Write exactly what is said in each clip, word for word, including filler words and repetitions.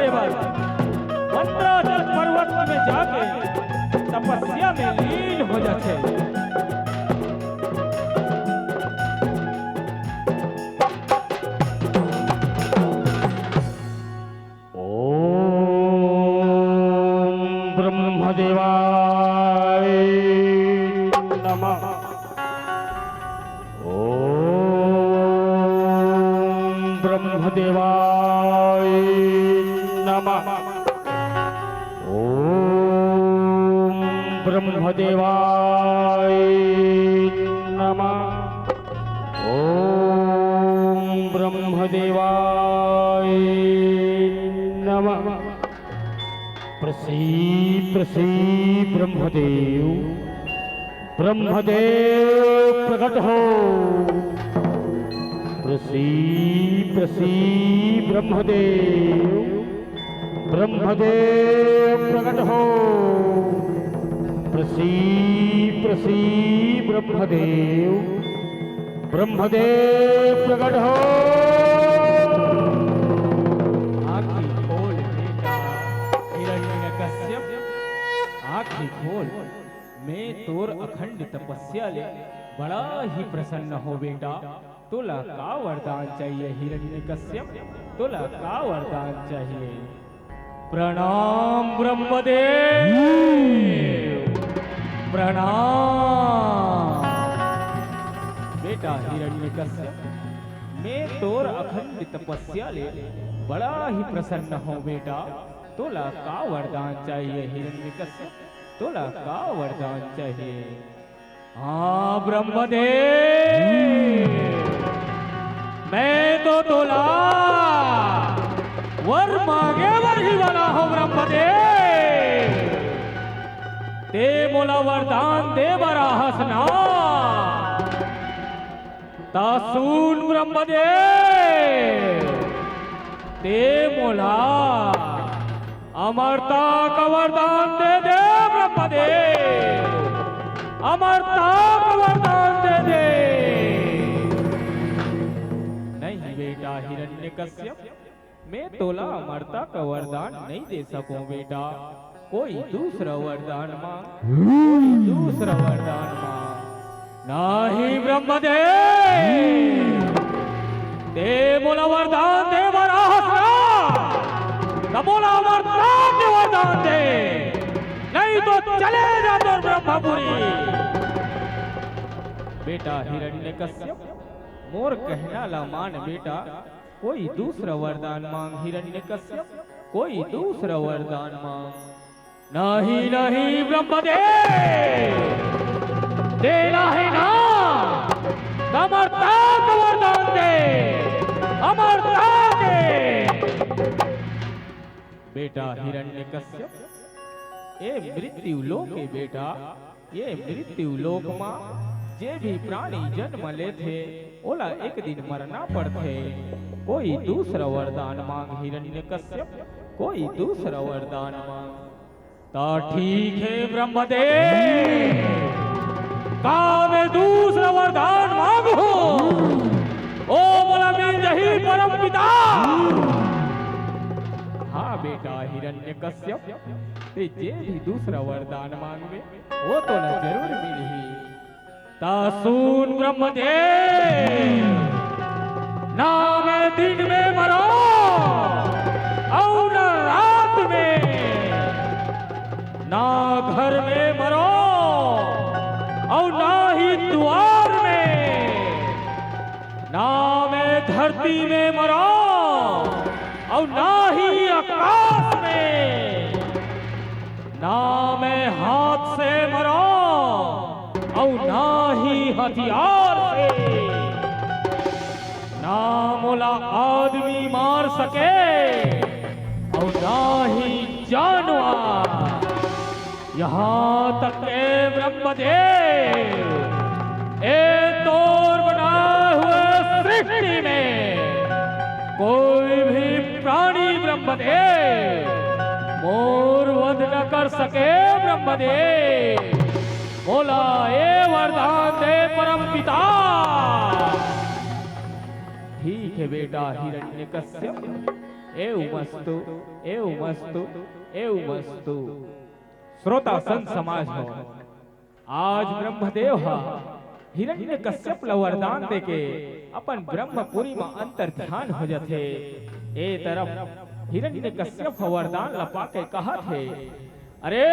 मंदराचल पर्वत में जाके तपस्या में लीन हो जाथे। ओम ब्रह्मदेवाय नमः। ओम ब्रह्मदेवाय नमः। ओम ब्रह्मदेवाय नमः। ओम ब्रह्मदेवाय नमः। प्रसीद, प्रसीद ब्रह्मदेव, ब्रह्मदेव प्रकट हो। प्रसीद, प्रसीद ब्रह्मदेव, ब्रह्मदेव प्रकट हो। प्रसीद, प्रसीद ब्रह्मदेव, ब्रह्मदेव प्रकट हो। आँखी खोल बेटा हिरण्यकश्यप, आँखी खोल। मैं तोर अखंड तपस्या ले बड़ा ही प्रसन्न हो बेटा। तोला का वरदान चाहिए हिरण्यकश्यप? तोला का वरदान चाहिए? प्रणाम ब्रह्मदेव, प्रणाम। बेटा हिरण्यकश्यप, मैं तोर अखंड तपस्या ले बड़ा ही प्रसन्न हूँ बेटा। तोला का वरदान चाहिए हिरण्यकश्यप? तोला का वरदान चाहिए? हाँ ब्रह्मदेव, मैं तो तोला वर मांगे बर ही बना हो ब्रह्मदेव। ते मोला वरदान दे बर आहस ना, ता सुन ब्रह्मदेव, ते मोला अमरता का वरदान दे दे ब्रह्मदेव, अमरता का वरदान दे दे। नहीं बेटा हिरण्यकश्यप, मैं तोला अमरता का वरदान नहीं दे सकूं बेटा। कोई दूसरा वरदान मांग, कोई दूसरा वरदान मांग। नाही ब्रह्मदेव, ते मोला वरदान दे बर आहस ना, त मोला अमरता के वरदान दे, नहीं तो चले जा तोर ब्रह्मपुरी। बेटा हिरण्यकश्यप, मोर कहना ला मान बेटा, कोई दूसरा वरदान मांग हिरण्यकश्यप, कोई दूसरा वरदान मांग। नहीं, नहीं ब्रह्मदेव, देना है ना, अमरता का वरदान दे, अमरता दे। बेटा हिरण्यकश्यप, ए मृत्यु लोक ए बेटा, ये मृत्यु लोक मा जे भी प्राणी जन्म लेथे, ओला एक दिन मरना पड़थे। कोई दूसरा वरदान मांग हिरण्यकश्यप, कोई दूसरा वरदान मांग। ता ठीक है ब्रह्मदेव, का मैं दूसरा वरदान मांगू? ओ मोला मिल जही परम पिता। हाँ बेटा हिरण्यकश्यप, ते जे भी दूसरा वरदान मांगबे, वो तोला जरूर मिलही। ता सुन ब्रह्मदेव, ना मैं दिन में मरो और ना रात में, ना घर में मरो और ना ही द्वार में, ना मैं धरती में मरो और ना ही आकाश में, ना मैं हाथ से मरो और ना ही हथियार से, ना मोला आदमी मार सके और ना ही जानवर। यहाँ तक के ब्रह्मदेव, ए तोर बनाए हुए सृष्टि में कोई भी प्राणी ब्रह्मदेव मोर वध न कर सके ब्रह्मदेव। बोला ए वरदान दे परम पिता। ठीक है बेटा हिरण्यकश्यप, एवमस्तु, एवमस्तु, एवमस्तु। श्रोता संत समाज हो, आज ब्रह्मदेव ह हिरण्यकश्यप ल वरदान देके अपन ब्रह्मपुरी म अंतर ध्यान हो जथे। ए तरफ हिरण्यकश्यप ह वरदान ल पाके कहत हे, अरे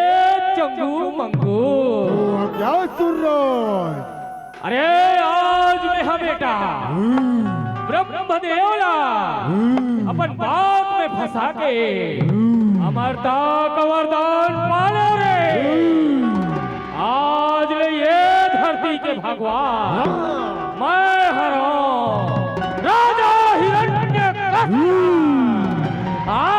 चंगू मंगू। तो क्या सुन रहा है? अरे आज मैं ह बेटा हम्म। ब्रह्मदेव ला हम्म। अपन बाग में फंसा के हम्म। अमरता का वरदान पालो रे। हम्म। आज ले ये धरती के भगवान हाँ। मैं हरों राजा हिरण्यकश्यप। हम्म। हाँ।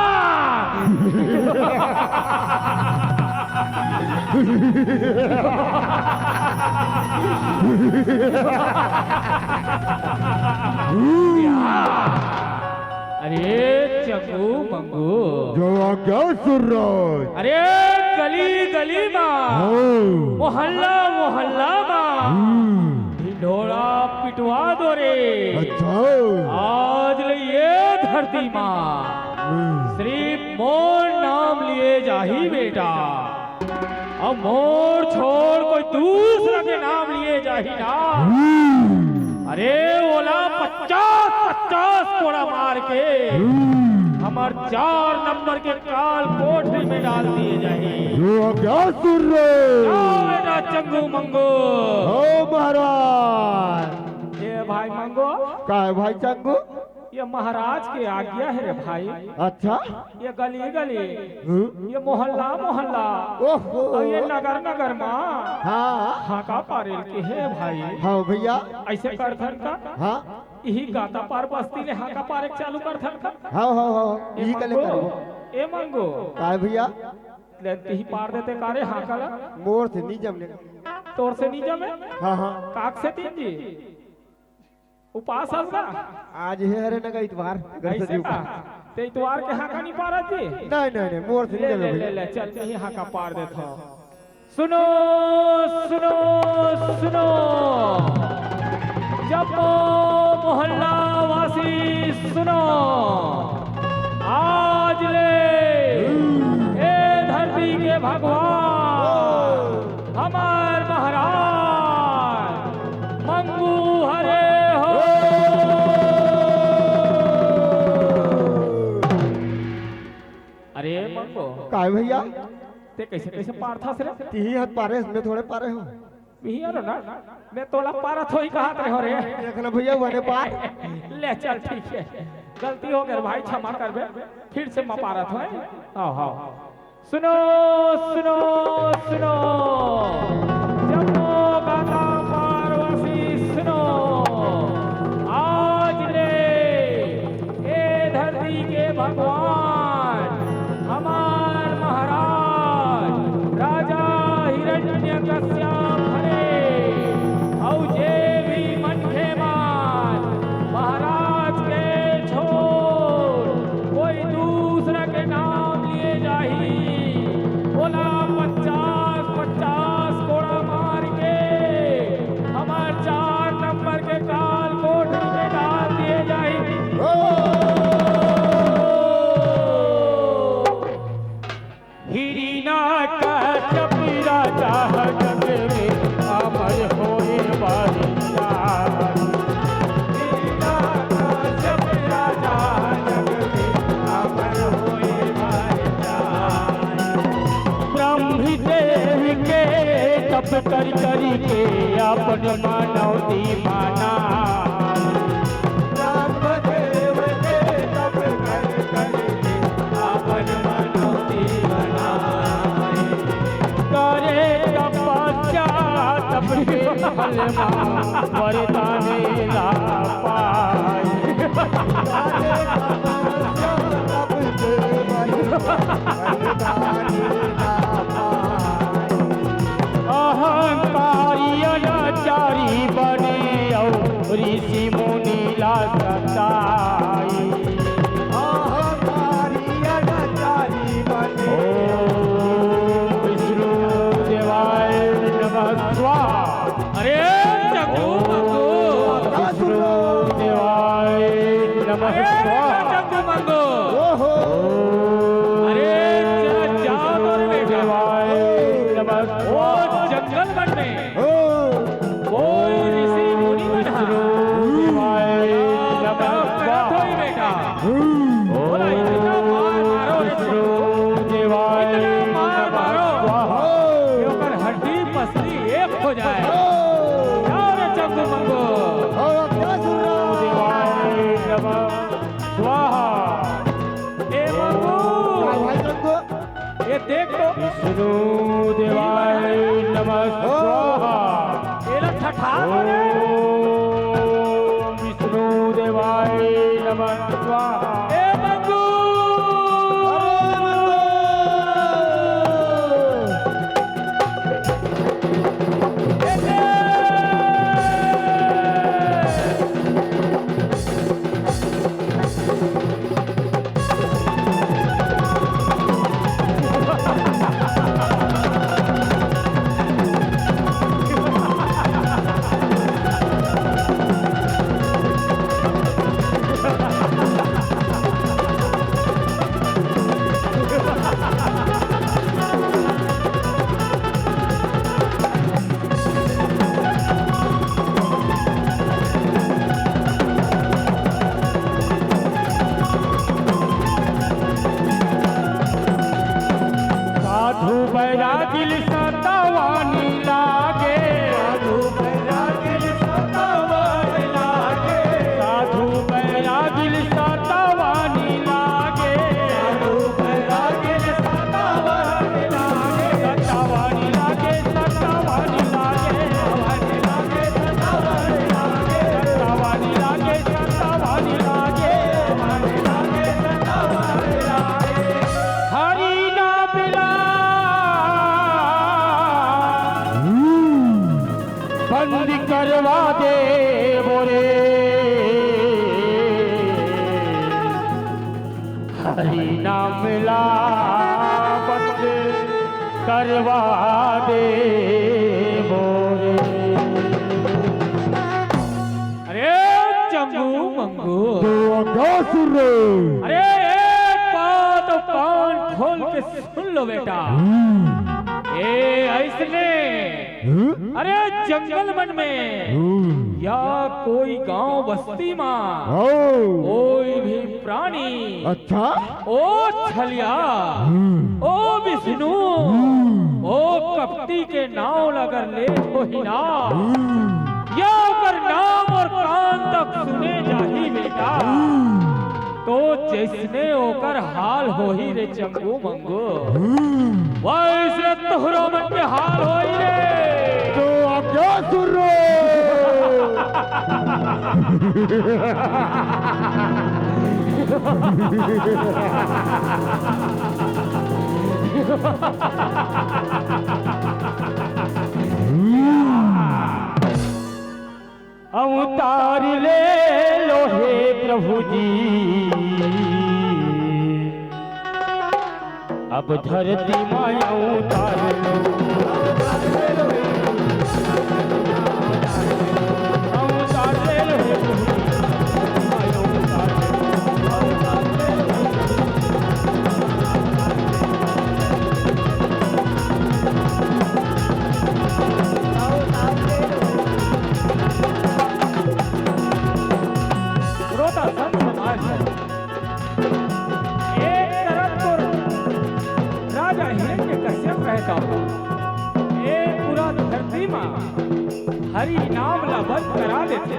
अरे चंगू मंगू। जो आज्ञा सुर राज। अरे गली गली मा, हाँ। मोहल्ला मोहल्ला मा, हम्म। ढिंढोरा पिटवा दो रे। अच्छा। आज ले ये धरती मा हम्म। सिर्फ मोर नाम लिए जाही बेटा। अब मोर छोड़ कोई दूसरा के नाम लिए जाही ना। हम्म। अरे ओला पचास पचास कोड़ा मार के हम्म। हमर चार नंबर के काल कोठरी में डाल दिए जाही। जो आज्ञा सुर रे। जा बेटा चंगू मंगू। हो महाराज। ए भाई मंगू। का है भाई चंगू? ये महाराज के आज्ञा है रे भाई। अच्छा। ये गली गली, हम्म? ये मोहल्ला मोहल्ला, ओहो। और ये नगर नगर मा हाँ। हाका पारेल के है भाई। हाँ भैया। ऐसे करथन का? हाँ। यही गाता पार बस्ती ले हाका पारे के चालू करथन का? हाँ, हाँ, हाँ, हाँ। ए यही कले मंगो, करबो। ए मंगो। काय भैया? ले तिही पार देते का रे हाका ला? मोर से नहीं जमने। तोर से नहीं जमे? हाँ, हाँ। काक से तीन जी। उपास हस ना? आज हे हरे नगा इतवार, घर से ऐसे जी का? उपास। ते इतवार के हाका नहीं पारत जी? नहीं, नहीं, नहीं, मोर से ले, नहीं ले, जमे ले, भैया। ले, चल, यही हाका पार देत हव। सुनो, सुनो, सुनो, जम्मो मोहल्ला वासी सुनो, आज ले ए धरती के भगवान हमर महाराज मंगू हरे हो। अरे मंगू। काय भैया? ते कैसे कैसे पारथस रे? तिही हाथ पारे, मैं थोड़े पारे हूँ। मिही अरे ना, मैं तोला पारत होही कहत रहे हो रे। देख लो भैया, वने पार। ले चल, ठीक है, गलती हो गई भाई, क्षमा करबे, फिर से मैं पारत होय। हाँ, हाँ। सुनो, सुनो, सुनो, जम्मो गाता पारवासी सुनो, आज ले ए धरती के भगवान हमार महाराज राजा हिरण्यकश्यप हरे, अउ जे भी मनखे मन महाराज के छोड़ कोई दूसरा के नाम लिए जाही, ओला पचास पचास कोड़ा मार के हमर चार नंबर के काल कोठरी में डाल दिए जाही। हिरिना कश्यप राजा जग में अमर होए वाली जान। हिरिना कश्यप राजा जग में अमर होए वाली जान। ब्रह्मदेव के तप कर कर के अपन मनौती माना। ब्रह्मदेव के तप कर कर के अपन मनौती मनाए। करे तपस्या तप के फल मा वरदान ला पाए। करे तपस्या तप के फल मा वरदान ला पाए। अहंकारी अनाचारी बने अउ ऋषि मुनि ला सताई। अहंकारी अनाचारी बने। ओम विष्णु देवाय नमः स्वाहा। अरे चंगू मंगू। विष्णु देवाय नमः स्वाहा। एला ठठार हो रे। ओम विष्णु देवाय नमः स्वाहा। ए मंगू। अरे मंगू। साधु बैरागिल सतवानी लागे। साधु बैरागिल सतवानी लागे। साधु बैरागिल सतवानी लागे। साधु बैरागिल सतवानी लागे। सतवानी लागे, सतवानी लागे। सतवानी लागे, सतवानी लागे। हरि नाम ला बंद करवा देबो रे। हरि नाम ला बंद करवा देबो रे। अरे चंगू मंगू। तो अगासुर रे। अरे एक बात कान खोल के सुन लो बेटा। हम्म। ए अइसने हम्म? अरे जंगल मन में हम्म। या कोई गांव बस्ती मा ओ। कोई भी प्राणी अच्छा। ओ छलिया हम्म। ओ विष्णु हम्म। ओ कपटी के नाव ला अगर ले होही ना हम्म। या ओकर नाम अउ कान तक सुने जाही बेटा हम्म। तो जइसने ओकर हाल होही रे चंगू मंगू, हम्म। वइसने तोहरो मन के हाल होही रे। तो अगासुर रे। हम्म। अवतार ले लो हे प्रभु जी, अब धरती मा अवतार लो। अवतार ले लो हे प्रभु जी, अवतार ले लो। श्रोता संत समाज है। एक तरफ तो राजा हिरण्यकश्यप रहता हो, ए पूरा धरती मा हरि नाम ला बंद करा देथे,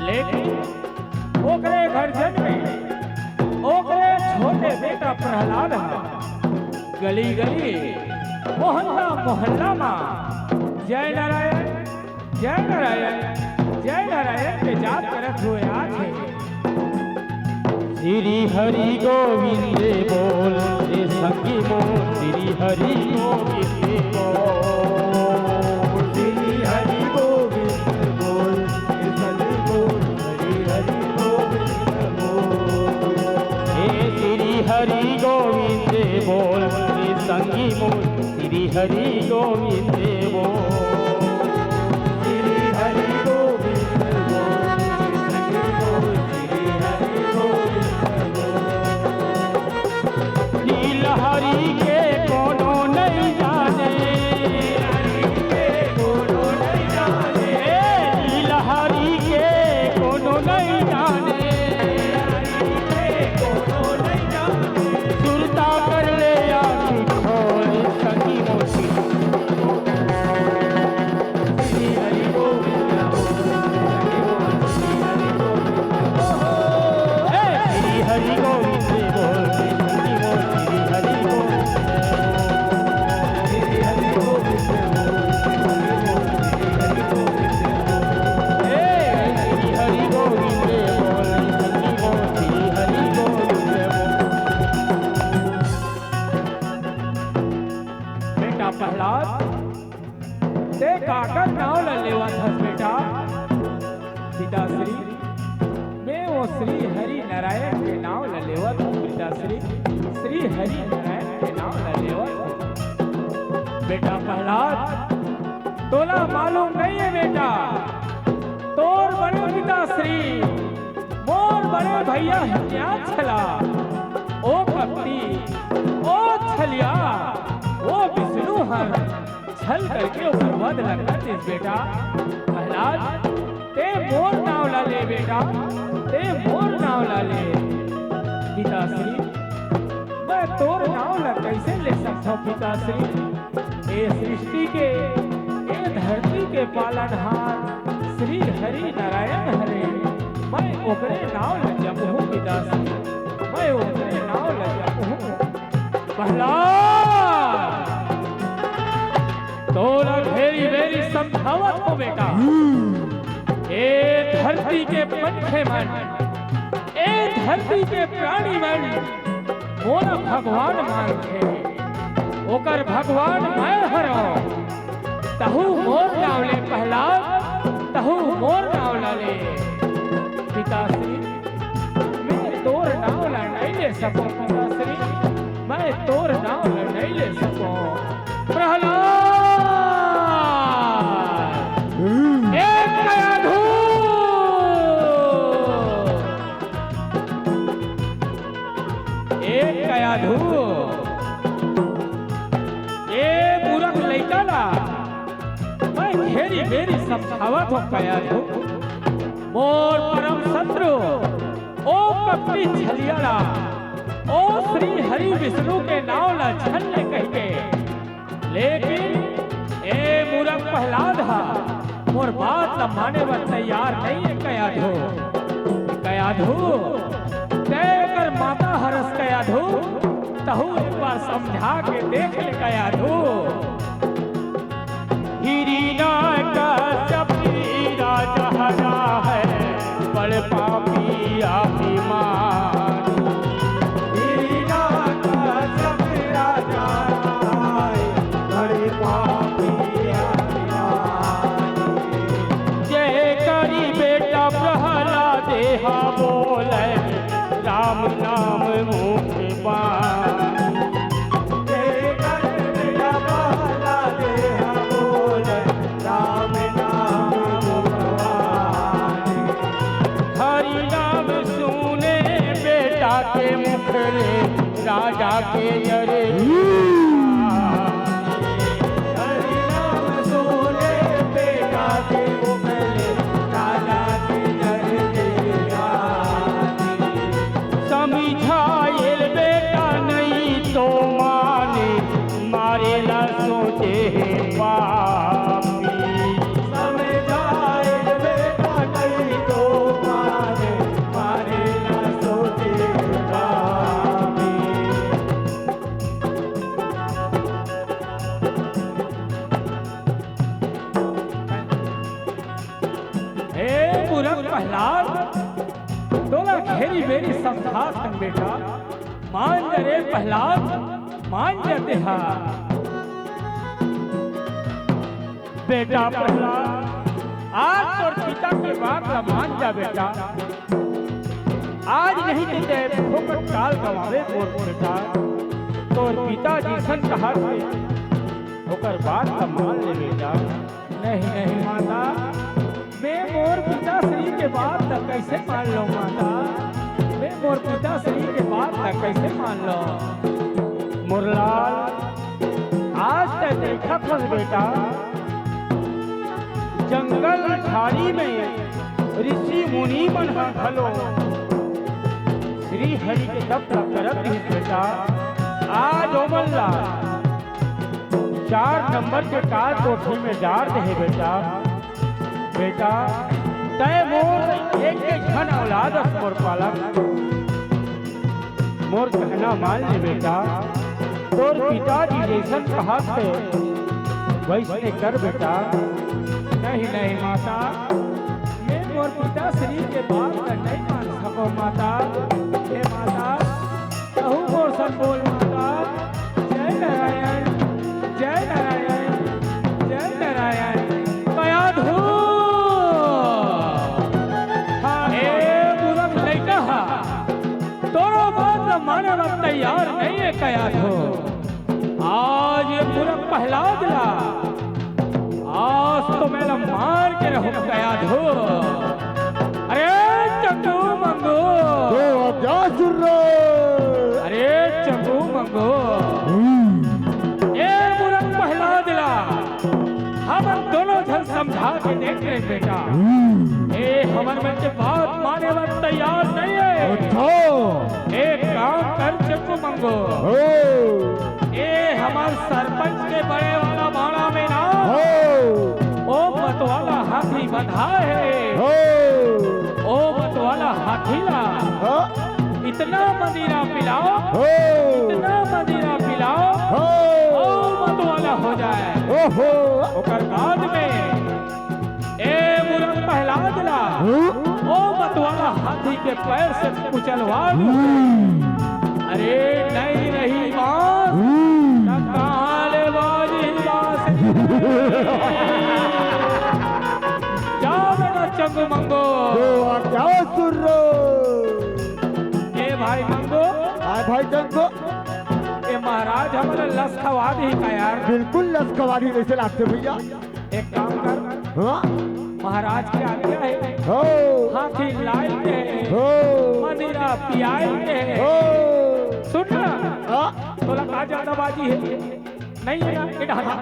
लेकिन ओकरे घर जन्मे ओकरे छोटे बेटा प्रहलाद ह गली गली मोहल्ला मोहल्ला मा जय नारायण जय नारायण, जय नारायण के जाप करत हुए आत हे। श्री हरि गोविंद बोल रे संगी मोर, श्री हरि गोविंद बोल। श्री हरि गोविंद बोल रे संगी मोर, श्री हरि गोविंद बोल। हे श्री हरि गोविंद बोल रे संगी मोर, श्री हरि गोविंद बोल। श्री हरि गोविंद बोल, श्री हरि गोविंद बोल। नील हरि के कोनो नइ जाने। नील हरि के कोनो नइ जाने। सुरता कर ले आँखी खोल संगी मोर। श्री हरि गोविंद बोल, श्री हरि गोविंद बोल, श्री हरि गोविंद बोल, श्री हरि गोविंद। पिताश्री, श्री हरि नारायण के नाम ला लेवत हो। बेटा प्रहलाद, तोला मालूम नहीं है बेटा, तोर बड़े पिताश्री, मोर बड़े भैया हिरण्याक्ष ला, ओ कपटी, ओ छलिया, ओ विष्णु हर छल करके ओकर वध ला कर दिस बेटा। प्रहलाद, ते मोर नाव ला ले बेटा, ते मोर नाव ला ले। पिताश्री, मैं तोर नाव ला कैसे ले सकथव पिताश्री? ए सृष्टि के, ए धरती के पालनहार श्री हरि नारायण हरे, मैं ओकरे नाव ला जपहूँ पिताश्री, मैं ओकरे नाव ला जपहूँ। प्रहलाद, तोला घेरी बेरी समझावत हो बेटा। ए धरती के पंछी मन, ए धरती के प्राणी मन, मोला भगवान मानथे, ओकर भगवान मैं हरव। तहू मोर नाव ले प्रहलाद, तहू मोर नाव ला ले। पिताश्री, मैं तोर नाव ला नहीं ले सकूं पिताश्री, मैं तोर नाव ला नहीं ले सकूं। प्रहलाद, एक कयाधू, एक कयाधू, ए मूरख लइका ला मैं घेरी बेरी समझावत हो कयाधू। मोर परम शत्रु, ओ कपटी छलिया ला, ओ श्री हरि विष्णु के नाव ला झन ले कहिके, लेकिन ए मूरख प्रहलाद हा मोर बात ला माने बर तैयार नहीं है कयाधू। कयाधू, तै ओकर माता हरस कयाधू, तहू एक बार समझा के देख ले कयाधू। हिरण्यकश्यप राजा हरा है, बड़ पापी अभिमानी। हिरण्यकश्यप राजा है, बड़ पापी अभिमानी। जय करी बेटा प्रहलाद हा बोले, राम नाम मुख पानी। जय करी बेटा प्रहलाद हा बोले, राम नाम मुख पानी। हरि नाम सुने बेटा के मुख ले, राजा के डरे। हरि नाम सुने बेटा के मुख ले, राजा के डरे। समझायल बेटा नहीं तो माने, मारेला सोचे हे पापी। समझायल बेटा नहीं तो माने, मारेला सोचे हे पापी। हे मूरख प्रहलाद, तोला घेरी बेरी समझात हन बेटा, मान जा रे प्रहलाद, मान जा तेहा। बेटा प्रहलाद, आज तोर पिता के बात ला मान जा बेटा। आज नहीं तो तैं फोकट काल गंवाबे मोर बेटा। तोर पिता जइसन कहत हे, ओकर बात ला मान ले बेटा। नहीं, नहीं माता, मैं मोर पिताश्री के बात ला कैसे मान लूं माता? मैं मोर पिताश्री के बात ला कैसे मान लूं? मोर लाल, आज तैं देखत हस बेटा, जंगल झाड़ी में ऋषि मुनि मन ह घलो श्री हरि के तप ला करत रहिस बेटा। आज ओमन ला चार नंबर के काल कोठरी में डार दे हे बेटा। बेटा, तैं मोर एक एक झन औलाद अस मोर पालक। मोर कहना मान ले बेटा, तोर पिताजी जइसन कहत हे, वइसने कर बेटा। नहीं, नहीं माता, मैं मोर पिताश्री के बात ला नहीं मान सकों माता। हे माता, तहू मोर संग बोल माता। जय नारायण, जय नारायण, जय नारायण। कयाधू। हाँ, ए मूरख लइका हा, तोरो बात ला माने तैयार नहीं है कया धो। आज ये मूरख प्रहलाद ला, आज तो मैं ला मार के रहूं कया धो। अरे चंगू मंगू। तो अब जा सुन रहे। अरे चंगू मंगू। हम्म। ए मूरख प्रहलाद ला, हमन दोनों झन समझा के देख ले बेटा। हम्म। ए हमर मन के बात माने बर तैयार नहीं है। अच्छा। एक काम कर चंगू मंगू। हो। ए हमर सरपंच के बड़े वाला बाड़ा में ना। हो। ओ मतवाला हाथी बंधा है। हो। ओ मतवाला हाथी ला। हाँ। इतना मदिरा पिलाओ, हो। इतना मदिरा पिलाओ, हो। ओ मतवाला हो जाए। ओहो। ओकर बाद में ए मूरख प्रहलाद ला, हम्म। ओ मतवाला हाथी के पैर से कुचलवा दो। हम्म। अरे नहीं रही बांस, हम्म। त कहाँ ले बाजी बांस। जा बेटा चंगू मंगू। तो अब जा सुन रहे। ए भाई मंगू। हाँ भाई चंगू। ए महाराज हमला लस खवा दी का यार? बिल्कुल लस खवा दी जैसे लागथे भैया। एक काम कर। हाँ? महाराज के आज्ञा है। हो। हाथी लाय के। हो। मदिरा पियाय के। हो। सुन ना। हाँ? तोला का ज्यादा बाजी है? नहीं है ना? ये ढाला।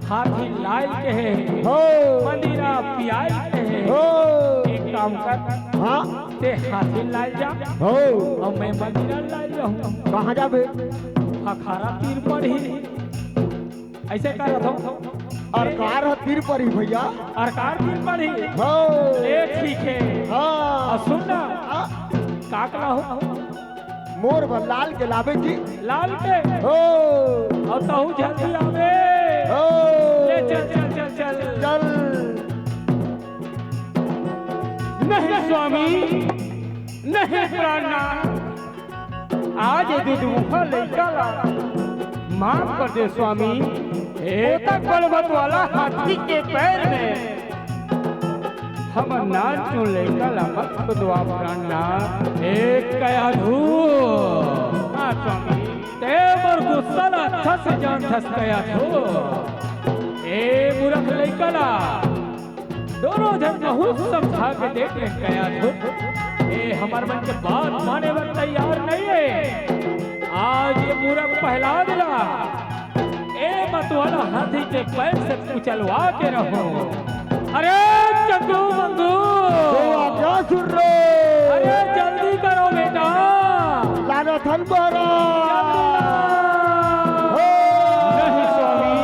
हाथी लाय के है। हो। मदिरा पियाय के है। हो। एक काम कर। हाँ? ते हाथी लाय जा। हो। अउ मैं मदिरा लाय जाहूँ। कहाँ जाबे? अखाड़ा तीर पड़ही। ऐसे करत हो। अरकार ह तीर परी भैया। अरकार तीर परी। हो। ए ठीक है। हाँ। अउ सुन ना। हाँ। का कला हो? मोर बर लाल के लाबे जी। लाल के? हो। अउ तहू जल्दी आबे। हो। ले चल, चल, चल, चल। चल। नहीं स्वामी, नहीं प्राणनाथ। आज ए दुदमुखा लइका ला माफ कर दे स्वामी। ए ओतक बलवत वाला हाथी के पैर में हमर नानचुन लइका ला मत खुदवा प्राणनाथ। ए कयाधू। हाँ स्वामी। ते मोर गुस्सा ला अच्छा से जानथस कयाधू। ए मूरख लइका ला दोनों झन बहुत समझा के देख ले कयाधू। ए हमर मन के बात माने बर तैयार नहीं है। आज ये मूरख प्रहलाद ला ए मतवाला हाथी के पैर से कुचलवा के रहूं। अरे चंगू मंगू। तो आज्ञा सुन रे। अरे जल्दी करो बेटा। लानत हन महाराज। जल्दी ला। हो। नहीं स्वामी,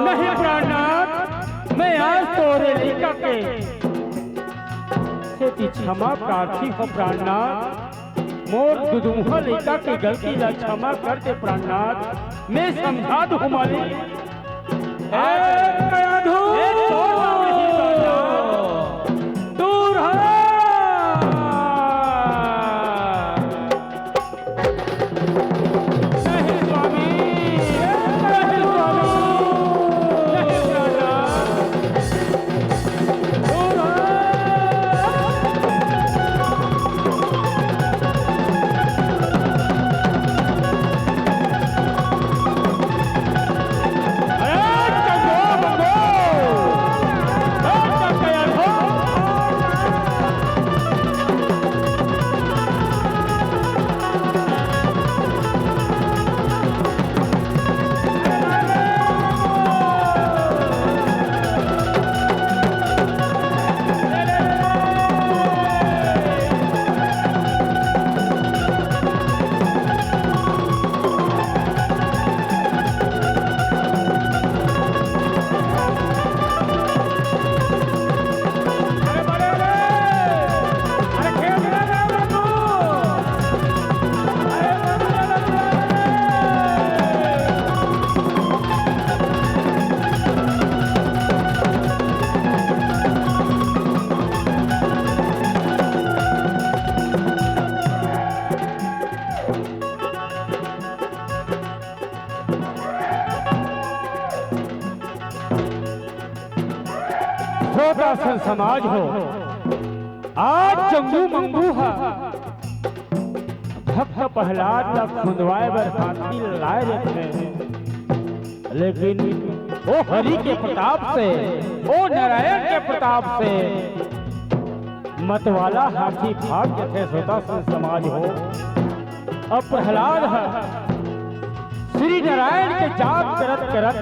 नहीं प्राणनाथ। मैं आज तोरे लइका के सेती क्षमा प्रार्थी हूँ प्राणनाथ। मोर दुदमुहा लइका के गलती ला क्षमा कर दे प्राणनाथ। मैं समझा दूँ मालिक। ए कयाधू। ए तोर नाम नहीं प्राणनाथ। दूर हट। श्रोता संत समाज हो, आज चंगू मंगू हा भक्त प्रहलाद ला खुंदवाए बर हाथी लाए रहिथे, लेकिन ओ हरि के प्रताप से, ओ नारायण के प्रताप से मतवाला हाथी भाग जथे। श्रोता संत समाज हो, अब प्रहलाद ह श्री नारायण के जाप करत करत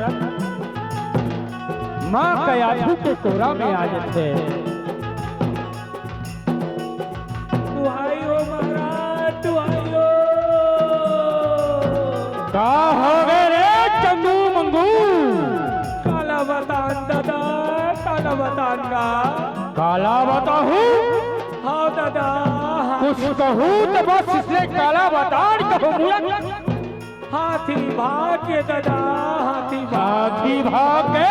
माँ कयाधु के कोरा में आ जथे। दुहाई हो महाराज, दुहाई हो। का हो गे रे चंदू मंगू? काला बतान दादा, काला बतान गा। काला बताहूँ? हाँ दादा, हाँ। कुछ कहूँ त बस इसने काला बतान कहूँ मूरख। हाथी भाग के दादा, हाथी भाग। हाथी भाग के?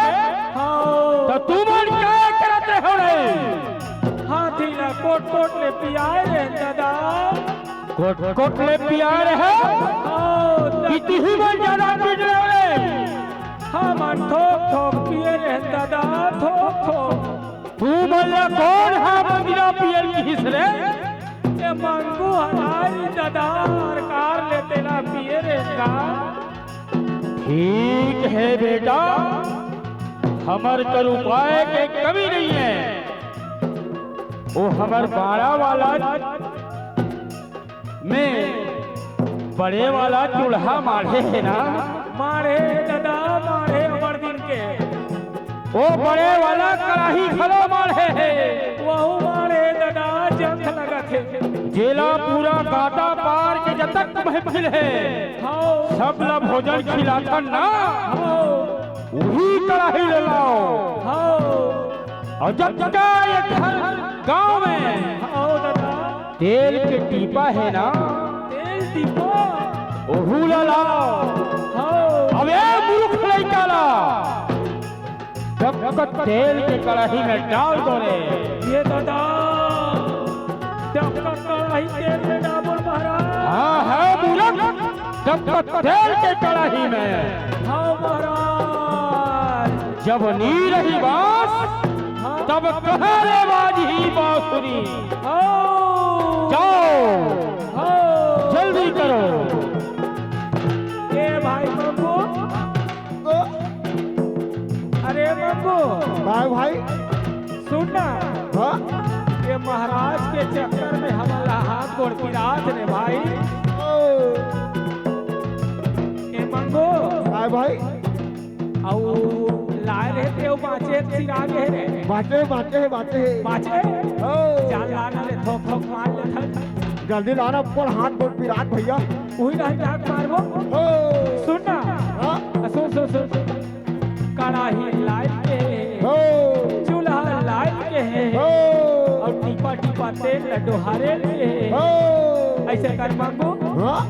हाँ। त तुमन काय करत रहो रे? हाथी ला कोट कोट ले पियाए रहे दादा। कोट कोट ले पियाए रहे? हाँ, त- इतनी ही मन ज्यादा पी रहे हो रे? हमन थोक थोक पिए रहे दादा, थोक थोक। तुमन ला कोन हा मंदिरा पियल किहिस रे? ए मंगू हराई दादा, सरकार ले तेला पिए रे का? ठीक है बेटा, हमर कर उपाय के कमी नहीं है। वो हमर बाड़ा वाला में बड़े वाला चूल्हा माढ़े हे ना? माढ़े हे दादा, माढ़े अमर दिन के। ओ बड़े वाला कड़ाही घलो माढ़े हे। वहू माढ़े हे दादा, जंग लगत हे। जेला पूरा गाटा पार के जतक महफिल हे, हाँ। सब ला भोजन खिलाथन ना। हाँ। उही कड़ाही ले लाओ। हाँ। अउ जतका ये घर गांव में हाँ दादा। तेल के टीपा हे ना? तेल टीपा? ओहू ला लाओ। हाँ। अब ए मूर्ख लइका ला, डबकत तेल के कड़ाही में डाल दो रे। ये दादा, डबकत कड़ाही तेल में डालो महाराज। हाँ, हाँ, मूर्ख, डबकत तेल के कड़ाही में। हाँ महाराज। जब नी रही बांस, हाँ। तब कहाँ रे बाजही बांसुरी? हाँ। जाओ, हाँ। जल्दी करो। ए भाई मंगू, अरे मंगू, काय भाई? सुन ना, हाँ? ये महाराज के चक्कर में हमला हाथ गोड़ पिरात रे भाई। ओ। ए मंगू, काय भाई? अउ लाए रहे ते, अउ बाँचे सिरा गे हे रे। बाँचे, बाँचे हे, बाँचे हे। बाँचे? ओ। चल लाना रे, थोक थोक मार ले थन। जल्दी लाना, पर हाथ गोड़ पिरात भैया। उही रह जात मारबो। ओ। सुन ना। हाँ? सुन, सुन, सुन, सुन। कड़ाही लाए के हे। ओ। चूल्हा लाए के हे। ओ। अउ टीपा टीपा तेल ल डोहारे के हे। ओ। अइसे कर मंगू। हाँ?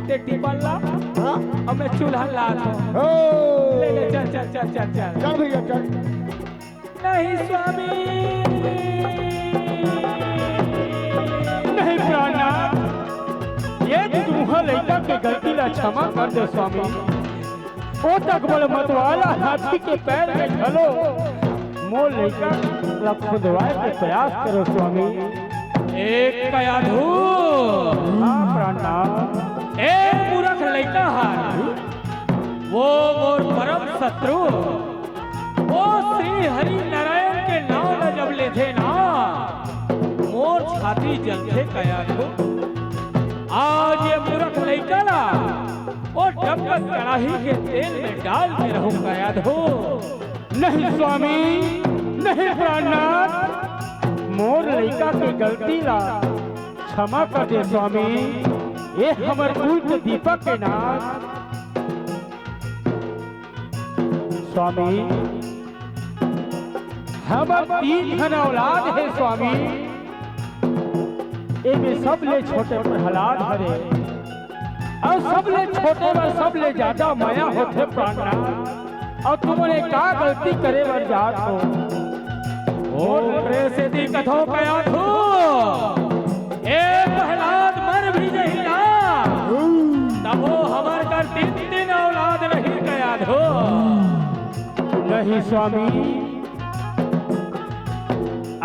ते टीपा ला। हाँ? अउ मैं चूल्हा लात हँव। ओ। ले, ले, चल, चल, चल, चल, चल। चल भैया, चल। नहीं स्वामी। नहीं प्राणनाथ, ये दुमुहा लइका के गलती ला क्षमा कर दे स्वामी। ओ तक बल मतवाला हाथी के पैर में घलो मोर लइका ला खुंदवाए के प्रयास करो स्वामी। एक कयाधू। हाँ प्राणनाथ। ए मूरख लइका हा, वो मोर परम शत्रु, वो श्री हरि नारायण के नाम ल जब लेथे ना, मोर छाती जलथे कयाधू। आज ये मूरख लइका ला वो डबकत कड़ाही के तेल में डाल के रहूं कयाधू। नहीं स्वामी, नहीं प्राणनाथ, मोर लइका के गलती ला क्षमा कर दे स्वामी। ये हमर कुल के दीपक के नाथ। स्वामी, हमर तीन ठन औलाद हे स्वामी, एमे सबले छोटे प्रहलाद हरे, अउ सबले छोटे बर सबले ज्यादा मया होथे प्राणनाथ। अउ तुमन ए का गलती करे बर जात हो? मोर प्रेम से दिक्कत हो कयाधू। ए प्रहलाद मर भी जही ना, तबो हमर कर तीन तीन औलाद नहीं कयाधू। नहीं स्वामी,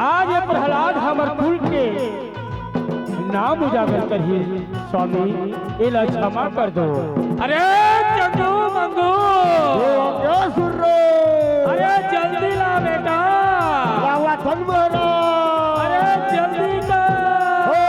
आज ये प्रहलाद हमर कुल के नाम उजागर करही स्वामी, एला क्षमा कर दो। अरे चंगू मंगू, वो क्या सुन रे? अरे जल्दी ला बेटा। लावा थन महाराज। अरे जल्दी कर। हो।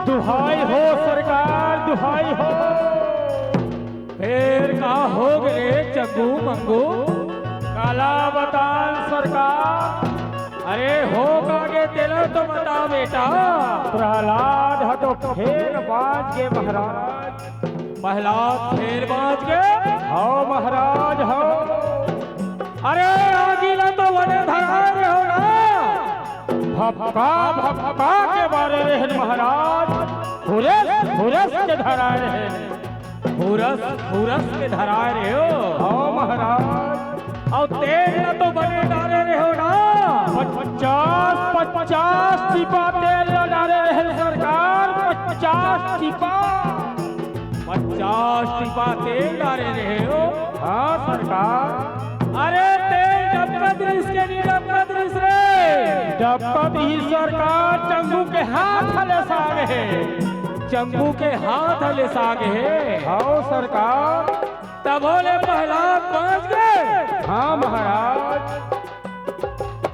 दुहाई हो सरकार, दुहाई हो। फेर का हो गे रे चंगू मंगू? काला बतान सरकार। अरे हो का गे तेला तो बता बेटा। प्रहलाद ह तो फेर बाँच गे महाराज। प्रहलाद फेर बाँच गे? हव महाराज, हव। अरे आगी ला तो बने धराए रेहो ना। भपका भपका के बारे रेहे महाराज, हुरस हुरस के धराए रेहे। हुरस हुरस के धराए रेहो? हव महाराज। अउ तेल ला तो बने डारे रेहो ना। पचास पचास टिपा तेल ला डारे रेहे सरकार, पचास टिपा। पचास टिपा तेल डारे रेहो? हाँ सरकार। अरे तेल डबकत रिहिस के नी डबकत रिहिस रे? डबकत ही सरकार, चंगू के हाथ ले सागे हे। चंगू के हाथ ले सागे हे। हव सरकार। तभो ले प्रहलाद बाँच गे। हाँ महाराज।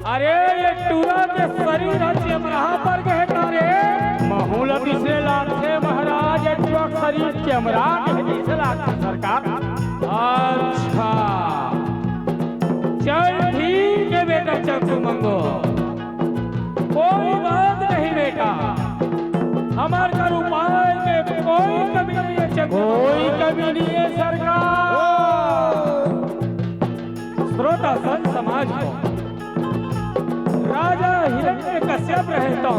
अरे ये टूरा के सरीर ह चेमराहा पर गे हे का रे? महू ल तइसने लागथे महाराज, ये टूरा के सरीर चेमरा गे हे तइसे लागथे सरकार। अच्छा, चल ठीक हे बेटा चंगू मंगू, कोई बात नहीं बेटा, हमर कर उपाय में कोई कमी नहीं हे चंगू। कोई कमी नहीं हे सरकार। श्रोता संत समाज हो, राजा हिरण्यकश्यप रहे तो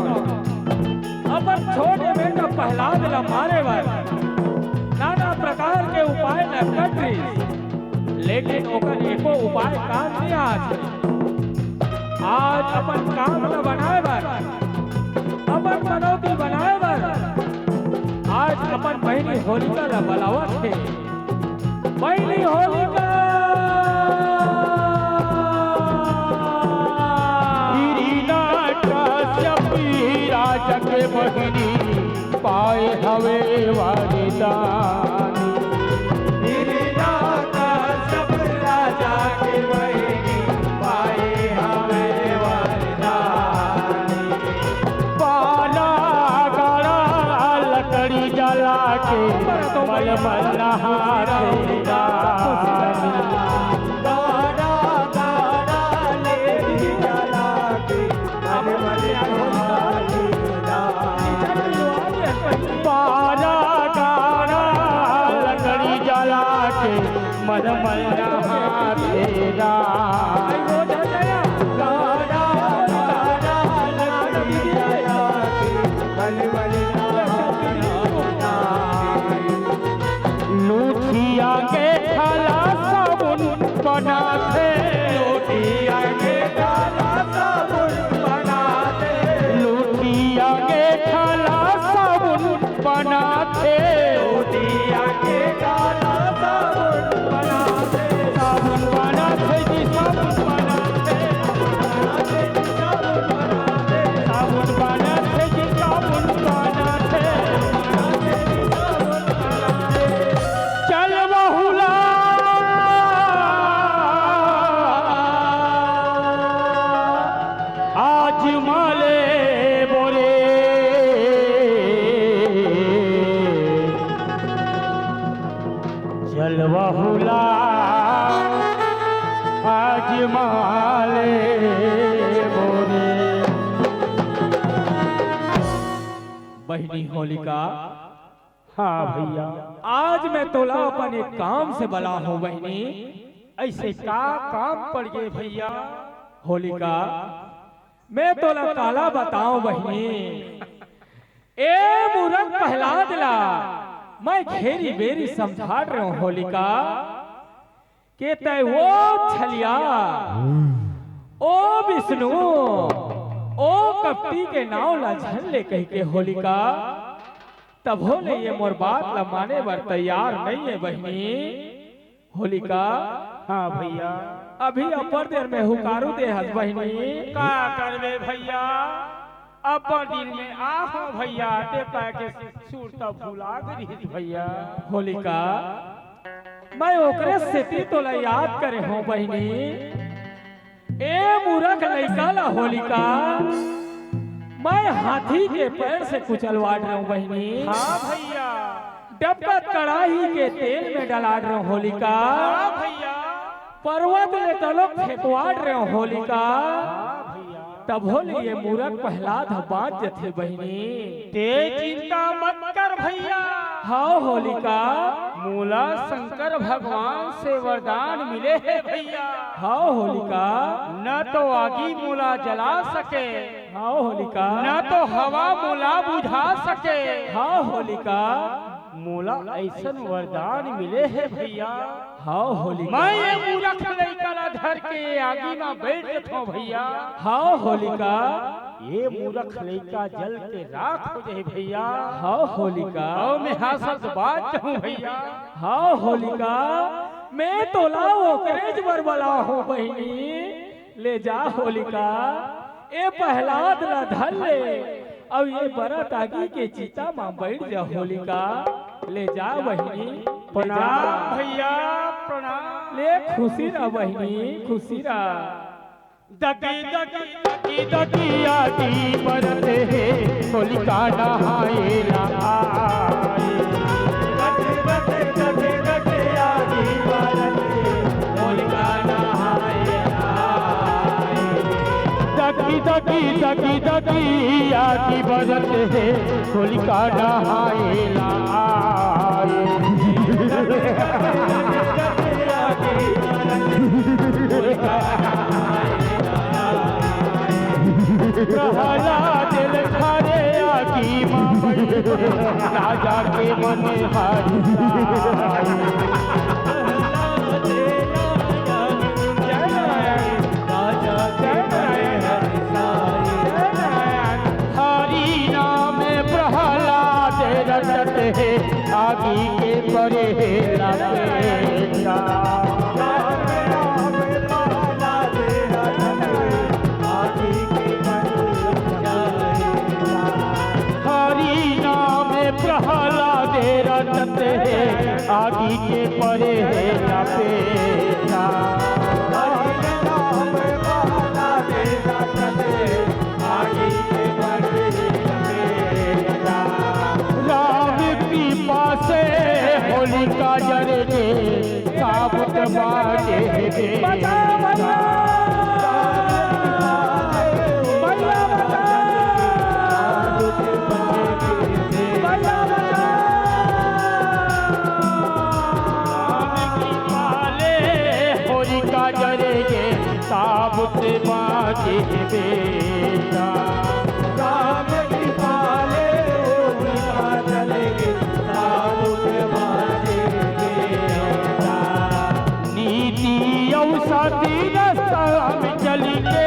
अपन छोटे बेटा प्रहलाद ला मारे बर नाना प्रकार के उपाय नंगत रिहिस, लेकिन ओकर एको उपाय काम नइ आय। आज अपन काम ला बनाए बर, अपन मनौती बनाए बर आज अपन बहिनी होलिका ला बलावत हे। बहिनी होलिका। हिरण्यकश्यप राजा के बहिनी पाए हवे वरदान। हिरण्यकश्यप राजा के बहिनी पाए हवे वरदान। पारा गाड़ा लकड़ी जला के मलमल नहाथे रानी। गाड़ा गाड़ा लकड़ी जला के मलमल नहाथे रानी। पारा गाड़ा लकड़ी जला के मलमल नहाथे रानी। लूठिया के थाला साबुन बनाथे। लूठिया के थाला साबुन बनाथे। लूठिया के थाला साबुन बनाथे। लूठिया के थाला साबुन बनाथे। साबुन बनाथे जी, साबुन बनाथे। साबुन बनाथे जी, साबुन बनाथे। चल बहुला आजमा लेबो रे। चल बहुला आजमा लेबो रे। बहिनी होलिका। हाँ भैया। आज मैं तोला अपन एक काम से बला हूँ बहिनी। अइसे का काम पड़ गे भैया? होलिका, मैं तोला काला बताऊं बहिनी। ए मूरख प्रहलाद ला मैं घेरी बेरी समझात रहेंव होलिका, के तैं ओ छलिया, ओ विष्णु, ओ कपटी के नांव ला झन ले कहिके होलिका। तभो ले ये मोर बात ला माने बर तैयार नइ हे बहिनी। होलिका। हाँ भैया। अभी अब्बड़ देर में हुकारू दे हस बहिनी। का करबे भैया, अब्बड़ दिन में आहो भैया, ते पाए के सुरता भुला गे रिहिस भैया। होलिका, मैं ओकरे सेती तोला याद करे हंव बहिनी। ए मूरख लइका ला होलिका, मैं हाथी के पैर से कुचलवात रहेंव बहिनी। हाँ भैया। डब्बा कड़ाही के तेल में डलात रहेंव होलिका। हाँ भैया। पर्वत ले तलोक फेंकवात रहेंव होलिका। हाँ भैया। तभो ले ये मूरख प्रहलाद ह बाँच जथे बहिनी। ते चिंता मत कर भैया। हव होलिका। मोला शंकर भगवान से वरदान मिले हे भैया। हव होलिका। न तो आगी मोला जला सके, हव होलिका। न तो हवा मोला बुझा सके। हव होलिका। मोला अइसन वरदान मिले हे भैया। हव होलिका। मैं ये मूरख लइका ला धर के ये आगी म बइठ जथंव भैया। हव होलिका। ये मूरख लइका जल के राख हो जाही भैया। हव होलिका। अउ मैं हा शब्द बाँच जाहूँ भैया। हव होलिका। मैं तोला ओकरेच बर बलाए हंव बहिनी। ले जा होलिका, ए प्रहलाद ला धर ले, अउ ये बरत आगी के चिता म बइठ जा होलिका। ले जा बहिनी, ले जा। प्रणाम भैया, प्रणाम। ले खुशी रह बहिनी, खुशी रह। दगी दगी दगी दगी आगी बरत हे, होलिका नहाए ला आए। दगी दगी दगी दगी आगी बरत हे, होलिका नहाए ला आए। दगी दगी दगी दगी आगी बरत हे, होलिका नहाए ला आए। प्रहलाद ले खड़े आगी म बइठे, राजा के मन हरसाए। हरि नाम प्रहलाद रटत हे, आगी के परे हे लपेटा। राम कृपा से होलिका जर गे, साबुत बाजे हे बेटा। राम कृपा ले होलिका जर गे, साबुत बाजे हे बेटा। राम कृपा ले होलिका जर गे, साबुत बाजे हे बेटा। नीति अउ सती रस्ता में चल के।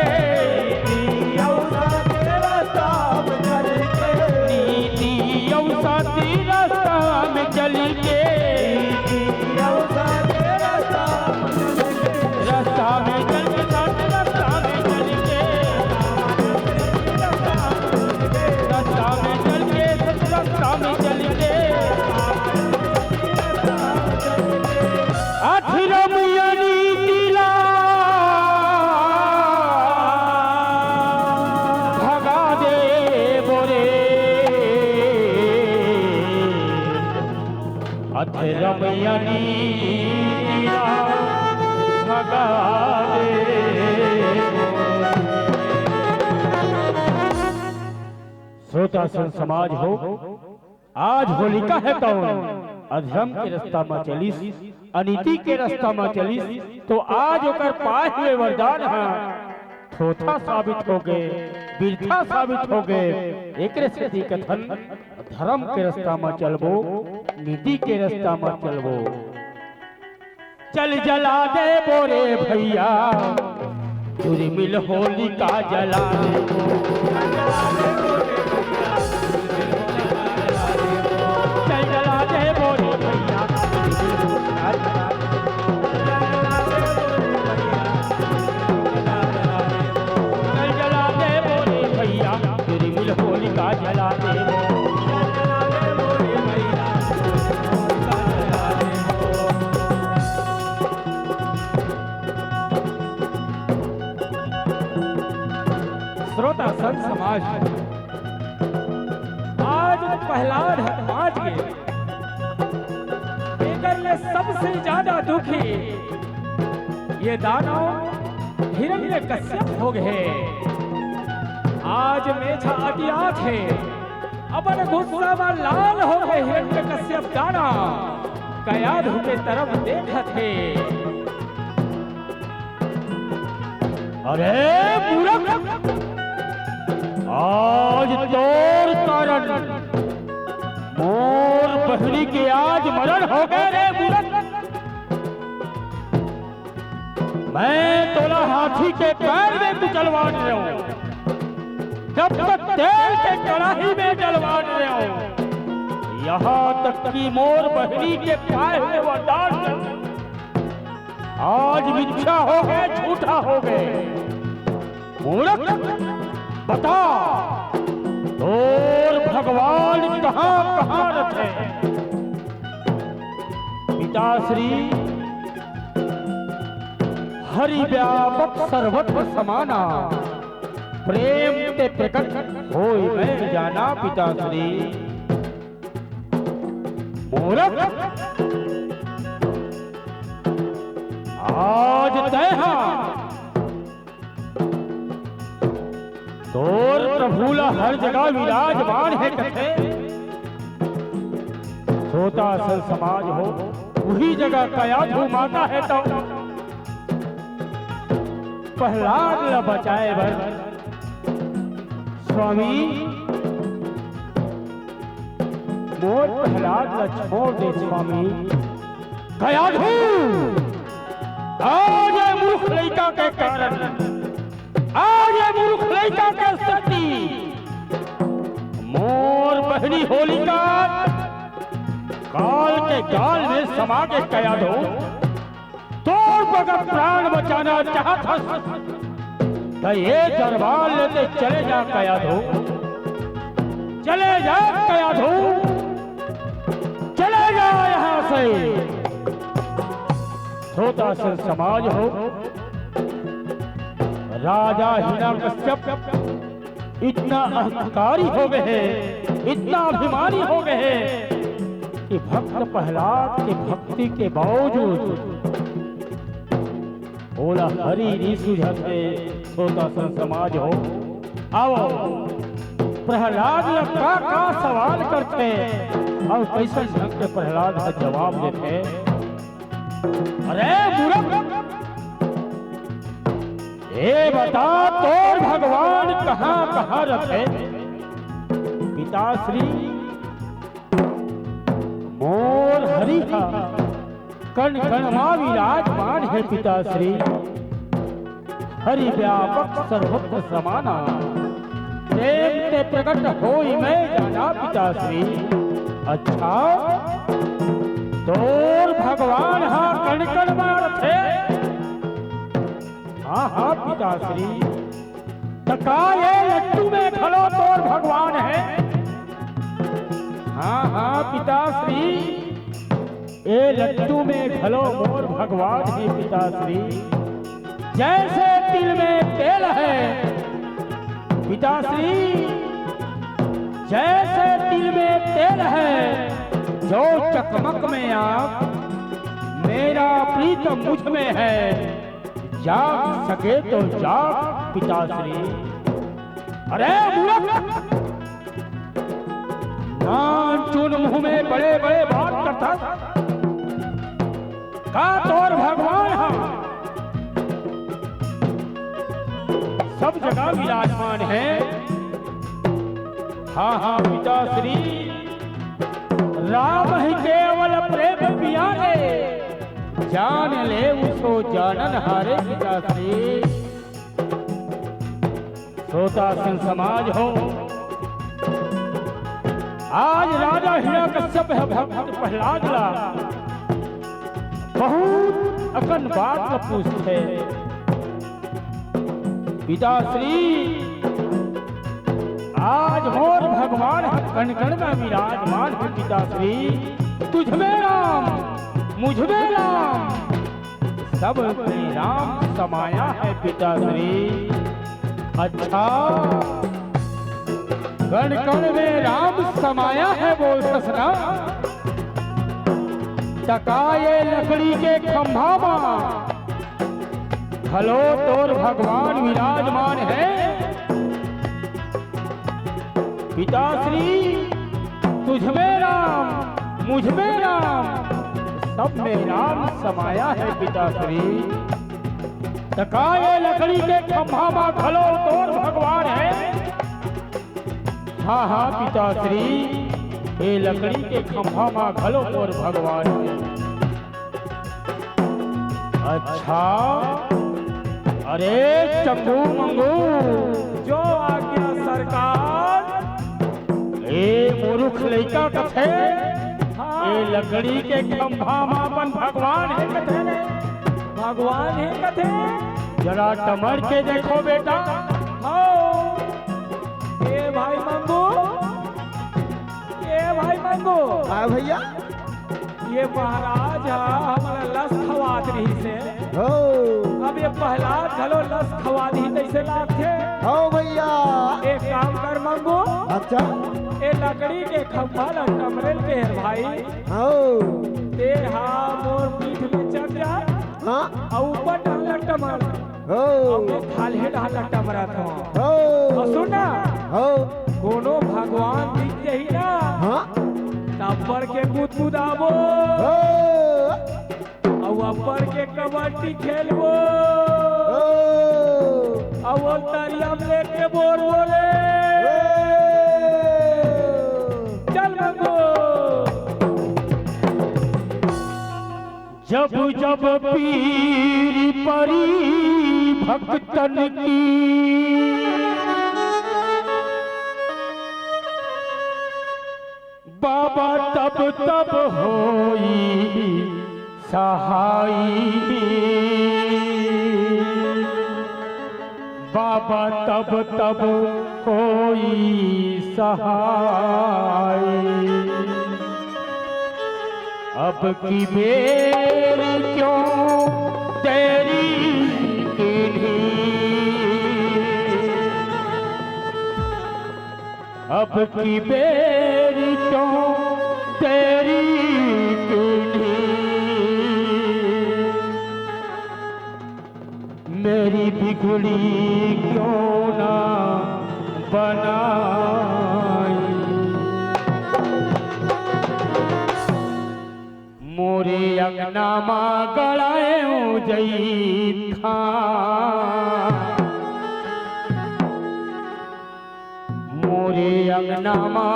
नीति अउ सती रस्ता में चल के। नीति अउ सती रस्ता में चल के। नीति अउ सती रस्ता में चल के। रस्ता में चल के, सत रस्ता में चल के। रस्ता में चल के, सत रस्ता में चल के। अठरम यानी तिला भगा दे बोरे। अठरम यानी तिला भगा दे बोरे। श्रोता संत समाज हो, आज होलिका हे तौन अधरम के रस्ता म चलिस, अनीति के रस्ता म चलिस, तो आज ओकर पाय हुए वरदान ह थोथा साबित हो गे, बिरथा साबित हो गे। एकरे सेती कथन, धरम के रस्ता म चलबो, नीति के रस्ता म चलबो। चल जला देबो रे भइया, जुर्मिल होलिका जला देबो। चल जला देबो रे भइया, चल जला देबो रे भइया, जुर्मिल होलिका जला देबो। श्रोता संत समाज, आज प्रहलाद ह बाँच गे, एकर ले सबसे ज्यादा दुखी ये दानव हिरण्यकश्यप हो गे। आज मेछा अतियात हे, अपन गुस्सा म लाल हो गे हिरण्यकश्यप दानव, कयाधु के तरफ देखत हे। अरे मूरख, आज तोर कारण मोर बहिनी के आज मरण हो गे रे मूरख। मैं तोला हाथी के पैर में कुचलवा डरेंव, डबकत तेल के कड़ाही में डलवा डरेंव, यहाँ तक कि मोर बहिनी के पाय हुए वरदान आज मिथ्या हो गे, झूठा हो गे। मूरख, बता, तोर भगवान कहाँ, कहाँ रथे? पिताश्री, हरि व्यापक सर्वत्र समाना, प्रेम ते प्रकट होय मैं जाना पिताश्री। मूरख, आज तैं हा तोर प्रभु ला हर जगह विराजमान हे कथे। श्रोता संत समाज हो, उही जगह कयाधु माता हे त प्रहलाद ला बचाए बर स्वामी, मोर प्रहलाद ला छोड़ दे स्वामी। कयाधु, आज ये मूर्ख लइका के कारण, आज ये मूर्ख लइका के सेती मोर बहिनी होलिका काल के गाल में समा गे कयाधु। तोर बगर प्राण बचाना चाहत हस, त ये दरबार ले ते चले जा कयाधु, चले जा कयाधु, चले जा यहाँ श्रोतासिन समाज हो, राजा हिरण्यकश्यप इतना अहंकारी हो गए हे, इतना अभिमानी हो गए हे कि भक्त प्रहलाद के भक्ति के बावजूद ओला हरि नइ सूझत हे। श्रोतासिन समाज हो, आवव, प्रहलाद ला का का सवाल करथे अउ कइसन ढंग के प्रहलाद ह जवाब देथे। अरे मूर्ख, ये बता, तोर भगवान कहाँ कहाँ रथे? पिताश्री, मोर हरि ह कण कण मा विराजमान हे पिताश्री। हरि व्यापक सर्वत्र समाना, प्रेम ते प्रगट होई मैं जाना पिताश्री। अच्छा, तोर भगवान हा कण कण मा रथे? हाँ हाँ पिताश्री। त का ये लट्टू में घलो तोर भगवान हे? हाँ हाँ पिताश्री, ए लट्टू में घलो मोर भगवान हे पिताश्री। जैसे तिल में तेल है पिताश्री, जैसे तिल में तेल है, जो चकमक में आग, मेरा प्रीत मुझ में है, जाग सके तो जाग पिताश्री। अरे मूर्ख, नानचुन मुंह में बड़े बड़े बात करथस। का तोर भगवान ह सब जगह विराजमान हे? हाँ हाँ पिताश्री, राम ही केवल प्रेम पिया रे, जान लेउ सो जानन हारे पिताश्री। श्रोतासिन समाज हो, आज राजा हिरण्यकश्यप ह भक्त प्रहलाद ला बहुत अकन बात ला पूछथे। पिताश्री, आज मोर भगवान ह कण कण में विराजमान हे पिताश्री। तुझ में राम, मुझ में राम, सब में राम समाया है पिताश्री। अच्छा, कण कण में राम समाया है बोलथस ना, त का ये लकड़ी के खंभा मा घलो तोर भगवान विराजमान हे? पिताश्री, तुझ में राम, मुझ में राम, सब में राम समाया है पिताश्री। त का ये लकड़ी के खंभा मा घलो तोर भगवान हे? हाँ हाँ पिताश्री, ये लकड़ी के खंभा मा घलो तोर भगवान हे। अच्छा, अरे चंगू मंगू, जो आज्ञा सरकार। ए मूर्ख लइका कथे, हाँ। ए लकड़ी के खंभा मा अपन भगवान हे कथे रे। भगवान हे कथे। जरा टमर के देखो बेटा। हाँ। ए भाई मंगू, ए भाई मंगू। हाँ भैया। ये महाराज ह हमला लस खवात रहिस हे। हो। अब ये प्रहलाद घलो लस खवा दिही तइसे लागथे। हो भैया। एक काम कर मंगू। अच्छा। ए लकड़ी के खंभा ला टमरेल के हे भाई। हो। ते हा मोर पीठ में चढ़ जा। हाँ। अउ ऊपर डाल ला टमर। हो। अउ मैं खाल्हे डाल ला टमरत हंव। हो। अउ सुन ना। हो। कोनो भगवान दिख जाही ना। हाँ। तब बढ़ के गुदगुदाबो। हो। अउ अब्बड़ के कबड्डी खेलबो। ओ। अउ ओ तरिया में लेके बोर बोले। ओ। चल मंगू। जब जब पीर परी भक्तन की, बाबा तब तब होई सहाई। बाबा तब तब होई सहाई। अब की बेर क्यों तेरी किन्ही, अब की बेर क्यों तेरी किन्ही, मेरी बिगड़ी क्यों ना बनाई। मोरे अंगना मा गड़ाएंव जइथा, मोरे अंगना मा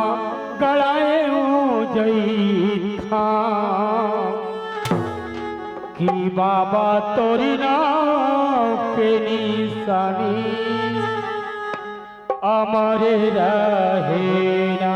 गड़ाएंव जइथा, कि बाबा तोरी नाम के निशानी अमर रहे ना।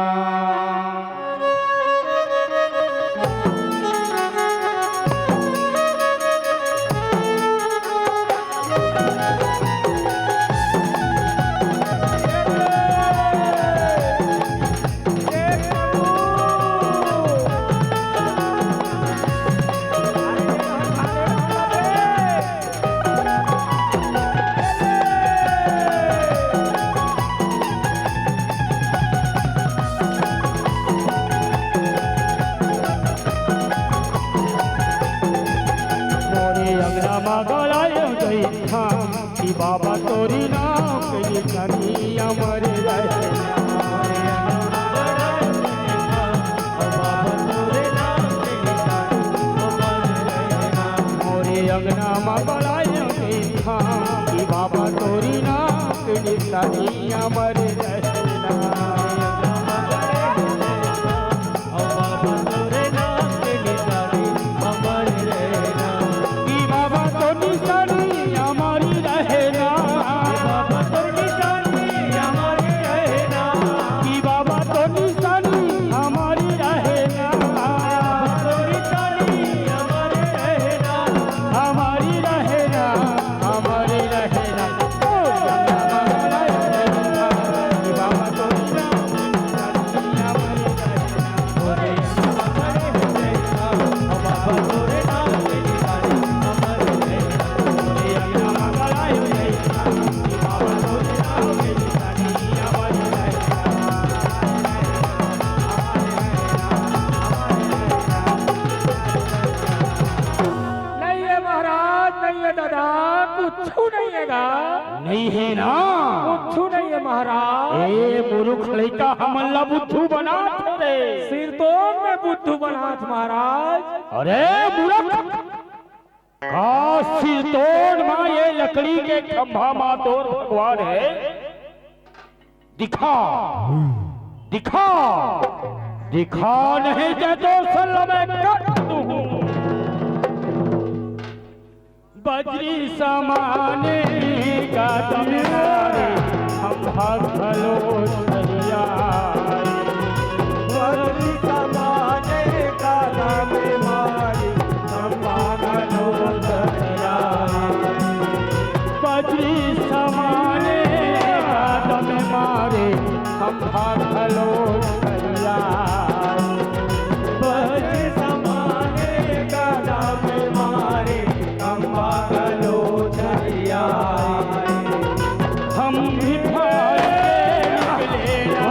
मोरे अंगना मा गड़ाएंव जइथा, कि बाबा तोरी नाम के निशानी अमर रहे। मोरे अंगना मा गड़ाएंव जइथा, कि बाबा तोरी नाम के निशानी अमर रहे ना। कि बाबा तोर निशानी अमर रहे ना। कि बाबा तोर निशानी अमर रहे ना। अमर रहे ना, अमर रहे ना। ओ नहीं हे महाराज, नहीं हे दादा, कुछु नहीं हे गा। नहीं हे ना? कुछु नहीं हे महाराज। ए मूर्ख लइका, हमन ला बुद्धू बनात हे रे। सिरतोन में बुद्धू बनात महाराज। अरे मूर्ख, का सिरतोन मा ये लकड़ी के खंभा मा तोर भगवान हे? दिखा, दिखा, दिखा, नहीं ते तोर सल्ला मैं काट दूं। बजरी समाने का दम मारे, हम भाग भलो सरिया। बजरी समाने का दम मारे, हम भाग भलो सरिया। बजरी समाने का दम मारे, हम भाग भलो सरिया। बजरी समाने का दम मारे, हम भाग भलो सरिया। हम भी फाड़े निकले ना।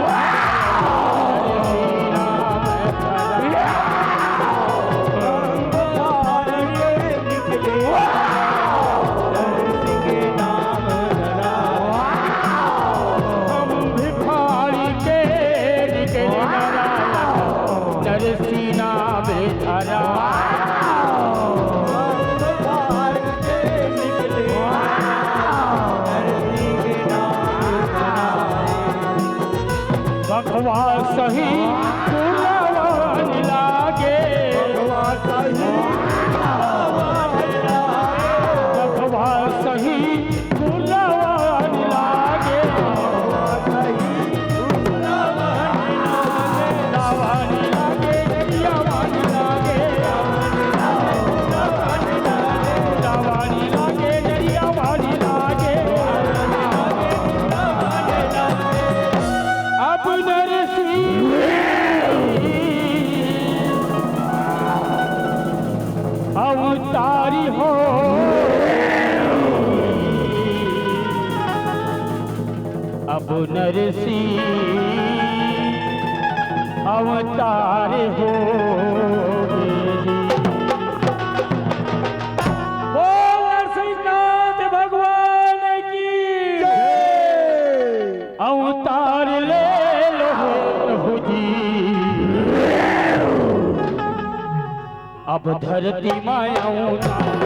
हम भी फाड़ के निकले ना। नरसिंह नाम धरा। बघवा सही कुलवान लागे। बघवा सही कुलवान लागे। अब नरसिंह अवतारी हो, अब नरसिंह अवतार हो। बोल नरसिंहनाथ भगवान की। जय। अवतार ले लो प्रभु जी। अब धरती माया उतार।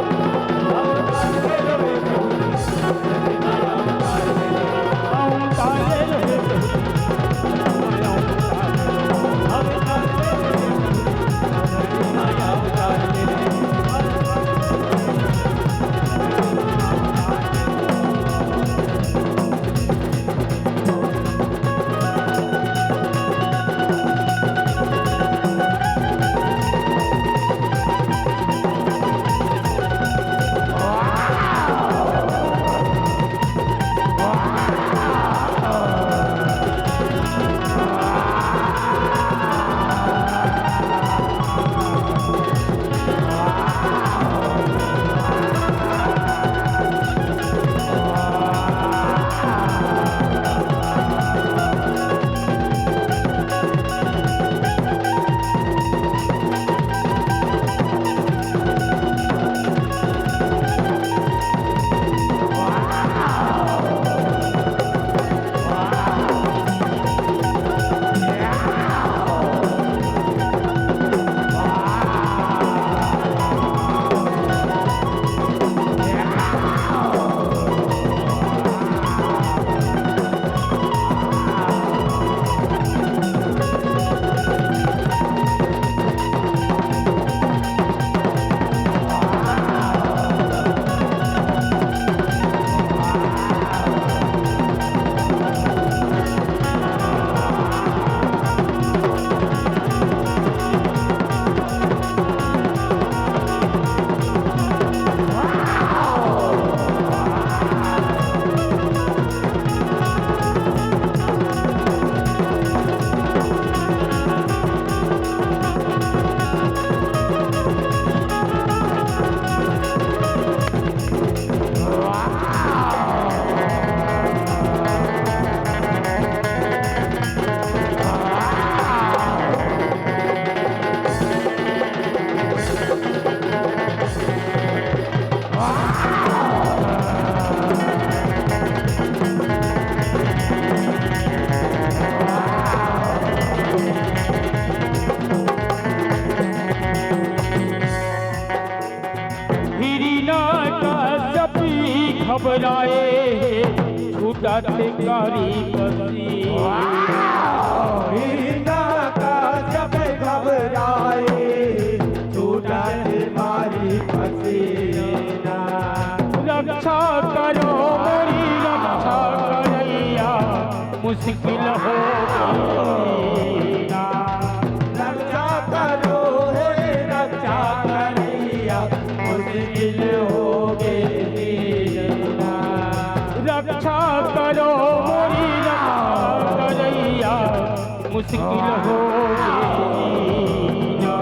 हिरण्यकश्यप घबराए, छूटत कारी पसी। हिरण्यकश्यप घबराए, छूटत कारी पसीना। रक्षा करो मोरी रक्षा करैया, मुश्किल हो गई ना। रक्षा करो हे रक्षा करैया, मुश्किल हो गई ना। रक्षा करो मोरी रक्षा करैया, मुश्किल हो गई ना।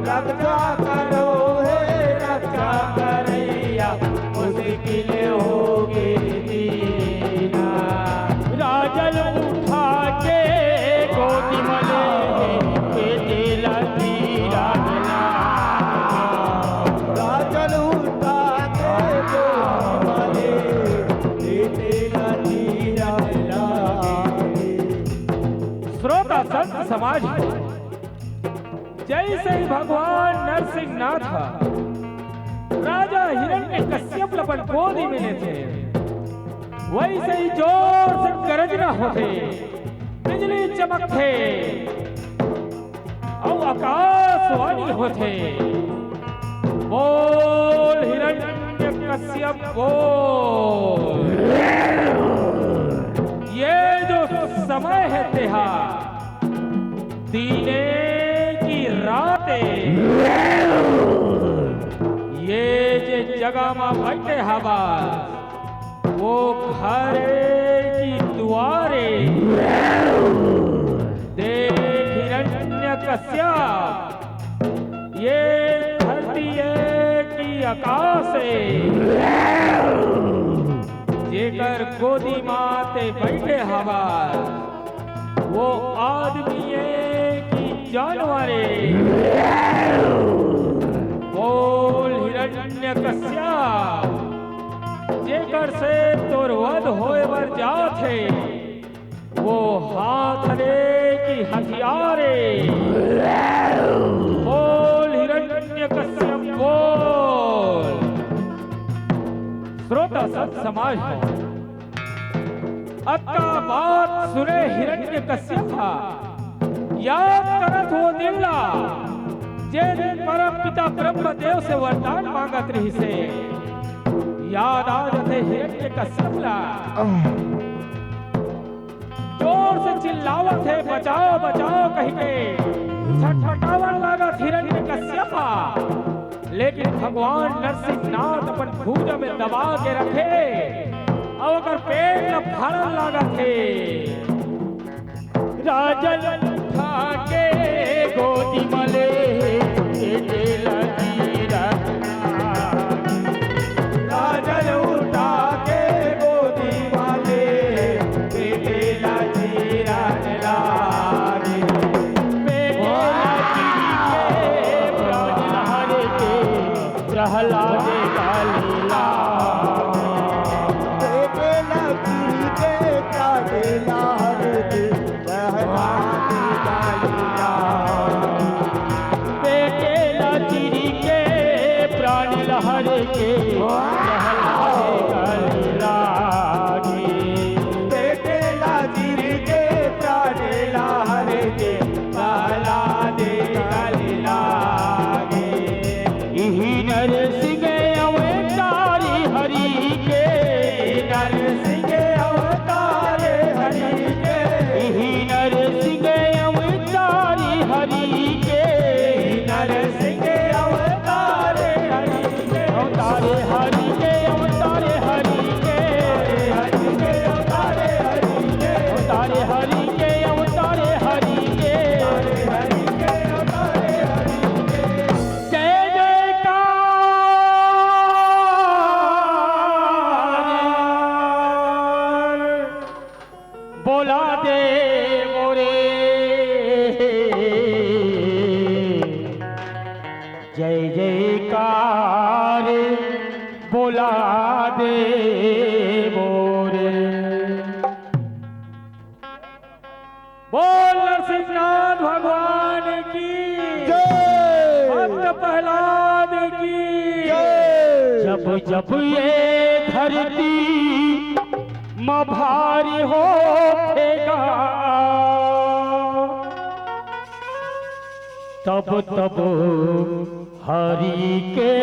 रक्षा करो हे रक्षा करैया, मुश्किल हो गई दीना। राजन उठा के गोदी म ले, पेटे ला पीरा ना। राजन उठा के गोदी म ले, पेटे ला पीरा ना। श्रोता संत समाज, जैसे ही भगवान नरसिंहनाथ ह राजा हिरण्यकश्यप ल अपन गोदी में लेथे, वैसे ही जोर से गरजना होथे, बिजली चमकथे, अउ आकाशवाणी होथे, "बोल हिरण्यकश्यप बोल।" ये जो समय हे तेहा दिने कि राते, ये जे जगह म बइठे हवस, वो घर कि दुवारे। देख हिरण्यकश्यप, ये धरती, ये आकाश हे, जेकर गोदी मा तैं बइठे हवस, वो आदमी हे कि जानवर हे? बोल हिरण्यकश्यप, जेकर से तोर वध होय बर जात हे, वो हाथ ले कि हथियार हे? बोल हिरण्यकश्यप, बोल। श्रोता संत समाज हो, अतका बात सुने हिरण्यकश्यप हा याद करत हो दिन ला, जे दिन परम पिता ब्रह्मदेव से वरदान मांगत रहिस हे। याद आ जाथे हिरण्यकश्यप ला। जोर से चिल्लावत हे, "बचाओ, बचाओ" कहिके। छटपटावन लागत हिरण्यकश्यप हा। लेकिन भगवान नरसिंहनाथ अपन भुजा में दबा के रखे, अउ ओकर पेट ल फाड़न लागत हे। राजा ल उठा के गोदी म ले, बेटे ल चीरत लागे। राजा ल उठा के गोदी म ले, बेटे ल चीरत लागे। बेटे ल चीर के प्राण ल हर के, प्रहलाद गाली लागे। बेटे ल चीर के प्राण ल हर के, प्रहलाद गाली लागे। बेटे ल चीर के प्राण ल हर के, प्रहलाद गाली लागे। बेटे ल चीर के प्राण ल हर के, प्रहलाद गाली लागे। इही नरसिंह अवतारी हरि के। नरसिंह अवतारी हरि के। इही नरसिंह अवतारी हरि के। नरसिंह अवतारी हरि के। अवतारी हरि के, अवतारी हरि के। हरि के अवतारी हरि के। अवतारी हरि के, अवतारी हरि के। हरि के अवतारी हरि के। जय जयकार बोला देव रे। जय जयकार बोला देव रे। बोल नरसिंहनाथ भगवान की। जय। भक्त प्रहलाद की। जय। जब जब ये धरती म भारी होथे गा, तब तब हरि के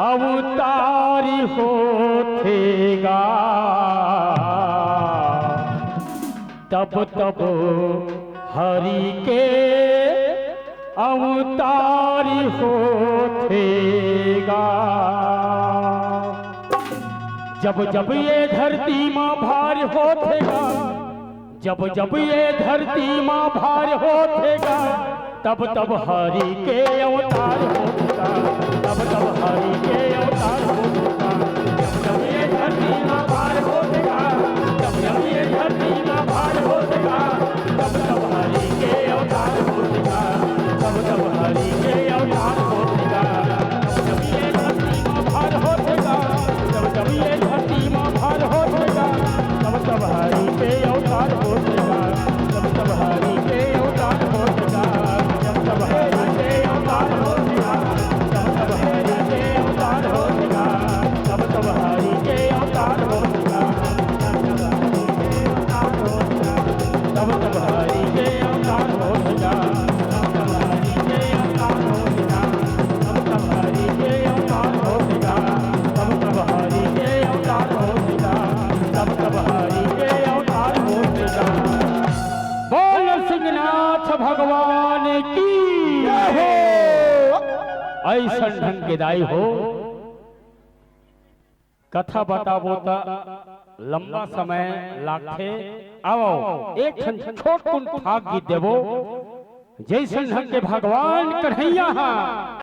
अवतारी होथे गा। तब तब हरि के अवतारी होथे गा। जब जब ये धरती म भारी होथे गा, जब जब ये धरती म भारी होथे गा, तब तब हरि के अवतार होथे गा, तब तब हरि के अवतार होथे गा। जब जब ये धरती म भार होथे गा, जब जब ये धरती म भार होथे गा, तब तब हरि के अवतार होथे गा, तब तब हरि के अवतार होथे गा। जब जब ये धरती म भार होथे गा, जब जब ये धरती म भार होथे गा, तब तब हरि के अवतार होथे गा। तब तब हरि के अवतार होथे गा, तब तब हरि के अवतार होथे गा, तब तब हरि के अवतार होथे गा, तब तब हरि के अवतार होथे गा, तब तब हरि के अवतार होथे गा, तब तब हरि के अवतार होथे गा, तब तब हरि के अवतार होथे गा, तब तब हरि के अवतार होथे गा, तब तब हरि के अवतार होथे गा, तब तब हरि के अवतार होथे गा। बोल सिंहनाथ भगवान की। जय हो। अइसन ढंग के दाई हो, कथा बताबो त लंबा समय लागथे। आवो, एक ठन छोटकुन फाग गीत देबो। जइसन ढंग के भगवान कन्हैया हा